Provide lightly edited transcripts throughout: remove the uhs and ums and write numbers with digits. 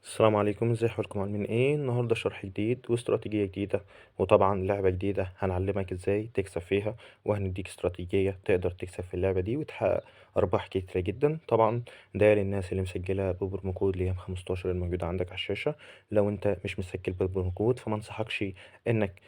السلام عليكم، ازي حالكم؟ عاملين ايه؟ النهارده شرح جديد واستراتيجية جديدة، وطبعا لعبة جديدة هنعلمك ازاي تكسب فيها، وهنديك استراتيجية تقدر تكسب في اللعبة دي وتحقق ارباح كتيرة جدا. طبعا ده للناس اللي مسجلة ب promo code ليام 15 الموجود عندك على الشاشة. لو انت مش مسجل ب promo code فما انصحكش انك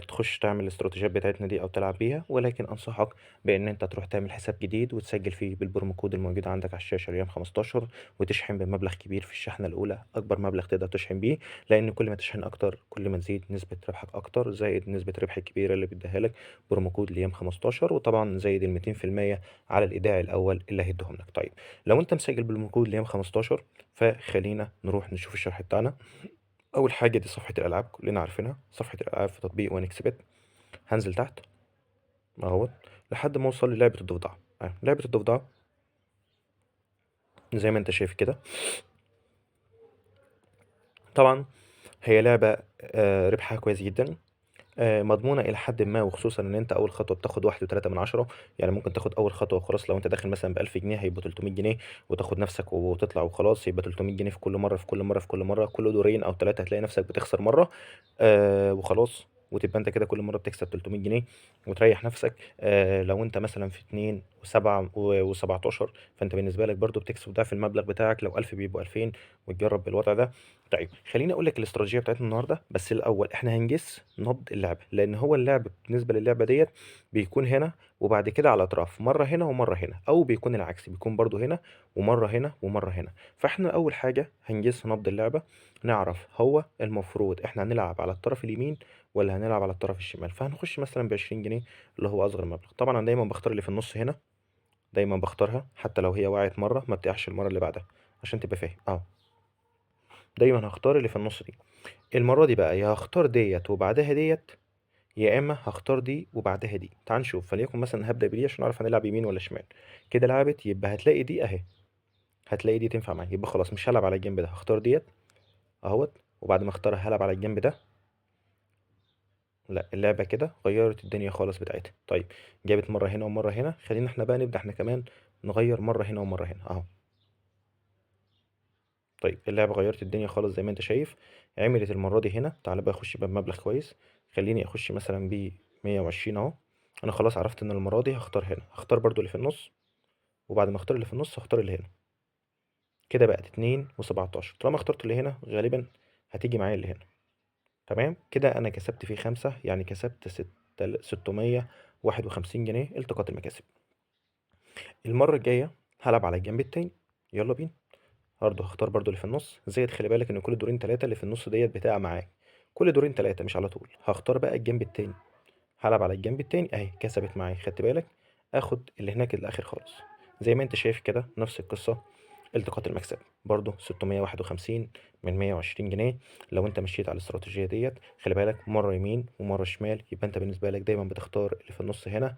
تخش تعمل الاستراتيجيات بتاعتنا دي او تلعب بيها، ولكن انصحك بان انت تروح تعمل حساب جديد وتسجل فيه بال promo code الموجود عندك على الشاشة ليام 15، وتشحن بمبلغ كبير في الشحنة الأولى، أكبر مبلغ تقدر تشحن بيه، لأن كل ما تشحن أكتر كل ما تزيد نسبة ربحك أكتر، زائد نسبة ربح الكبيرة اللي بيديها لك promo code ليام 15، وطبعا زائد ال 200% على الإيداع الأول اللي هيديهم لك. طيب لو أنت مسجل ب promo code ليام 15 فخلينا نروح نشوف الشرح بتاعنا. أول حاجة دي صفحة الألعاب، كلنا عارفينها، صفحة الألعاب في تطبيق 1xBet. هنزل تحت أهوت لحد ما أوصل للعبة الضفدع. لعبة الضفدع زي ما انت شايف كده، طبعا هي لعبة ربحها كويس جدا، مضمونة إلى حد ما، وخصوصا إن أنت أول خطوة بتاخد واحد وتلاتة من عشرة، يعني ممكن تاخد أول خطوة وخلاص. لو أنت داخل مثلا ب1000 جنيه هيبقوا 300 جنيه، وتاخد نفسك وتطلع وخلاص يبقى 300 جنيه في كل مرة، في كل مرة، في كل مرة، كل دورين أو 3 هتلاقي نفسك بتخسر مرة، وخلاص، وتبقى أنت كده كل مرة بتكسب 300 جنيه وتريح نفسك. لو أنت مثلا في اتنين وسبعة وسبعتاشر فأنت بالنسبة لك برضو بتكسب ضعف المبلغ بتاعك، لو 1000 بيبقوا 2000، وتجرب بالوضع ده. طيب خليني أقول لك الاستراتيجية بتاعتنا النهاردة، بس الأول إحنا هنجس نبض اللعبة، لأن هو اللعب بالنسبة للعبة ديت بيكون هنا وبعد كده على الأطراف، مرة هنا ومرة هنا، أو بيكون العكس، بيكون برضو هنا ومرة هنا ومرة هنا. فإحنا أول حاجة هنجس نبض اللعبة، نعرف هو المفروض إحنا هنلعب على الطرف اليمين ولا هنلعب على الطرف الشمال. فهنخش مثلا ب20 جنيه اللي هو أصغر مبلغ. طبعا أنا دايما بختار اللي في النص هنا، دايما بختارها حتى لو هي وقعت مرة ما بتقعش المرة اللي بعدها عشان تبقى فاهم. دايما هختار اللي في النص دي. المرة دي بقى يا هختار ديت وبعدها ديت، يا إما هختار دي وبعدها دي. تعال نشوف. فليكن مثلا هبدأ بدي عشان أعرف هنلعب يمين ولا شمال. كده لعبت، يبقى هتلاقي دي أهي، هتلاقي دي تنفع معايا، يبقى خلاص مش هلعب على الجنب ده، هختار ديت أهوت، وبعد ما اختارها هلعب على الجنب ده. لا اللعبة كده غيرت الدنيا خالص بتاعتها. طيب جابت مرة هنا ومرة هنا، خلينا احنا بقى نبدأ احنا كمان نغير مرة هنا ومرة هنا أهو. طيب اللعبة غيرت الدنيا خالص زي ما انت شايف، عملت المرة دي هنا. تعالى بقى اخش بقى بمبلغ كويس، خليني اخش مثلا ب 120 اهو. انا خلاص عرفت ان المرة دي هختار هنا، هختار برضو اللي في النص، وبعد ما اختار اللي في النص هختار اللي هنا. كده بقت 2 و17. طالما اخترت اللي هنا غالبا هتيجي معايا اللي هنا. تمام كده انا كسبت فيه 5، يعني كسبت 651 جنيه التقاط المكاسب. المرة الجاية هلعب على الجنب التاني، يلا بينا. برضه هختار برضه اللي في النص، زائد خلي بالك ان كل دورين 3 اللي في النص ديت بتاع معاك، كل دورين 3 مش على طول. هختار بقى الجنب التاني، هلعب على الجنب التاني اهي، كسبت معايا، خدت بالك؟ اخد اللي هناك الاخر خالص زي ما انت شايف كده، نفس القصة، التقاط المكسب برضه 651 من 120 جنيه. لو انت مشيت على الاستراتيجية ديت خلي بالك مرة يمين ومرة شمال، يبقى انت بالنسبة لك دايما بتختار اللي في النص هنا.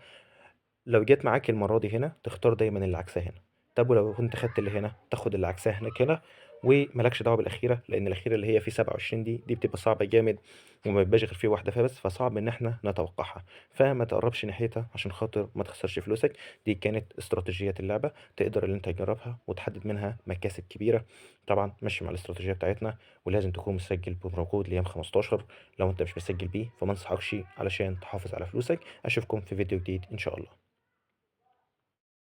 لو جت معاك المرة دي هنا تختار دايما اللي عكسها هنا. طب ولو كنت خدت اللي هنا تاخد اللي عكسها هناك هنا، ومالكش دعوه بالاخيره، لان الاخيره اللي هي في 27 دي بتبقى صعبه جامد وما بيبقاش غير فيه واحده فيها بس، فصعب ان احنا نتوقعها، فما تقربش ناحيتها عشان خاطر ما تخسرش فلوسك. دي كانت استراتيجيه اللعبه، تقدر ان انت تجربها وتحدد منها مكاسب كبيره. طبعا ماشي مع الاستراتيجيه بتاعتنا، ولازم تكون مسجل ب promo code ليام 15. لو انت مش مسجل بيه فما انصحكش علشان تحافظ على فلوسك. اشوفكم في فيديو جديد ان شاء الله.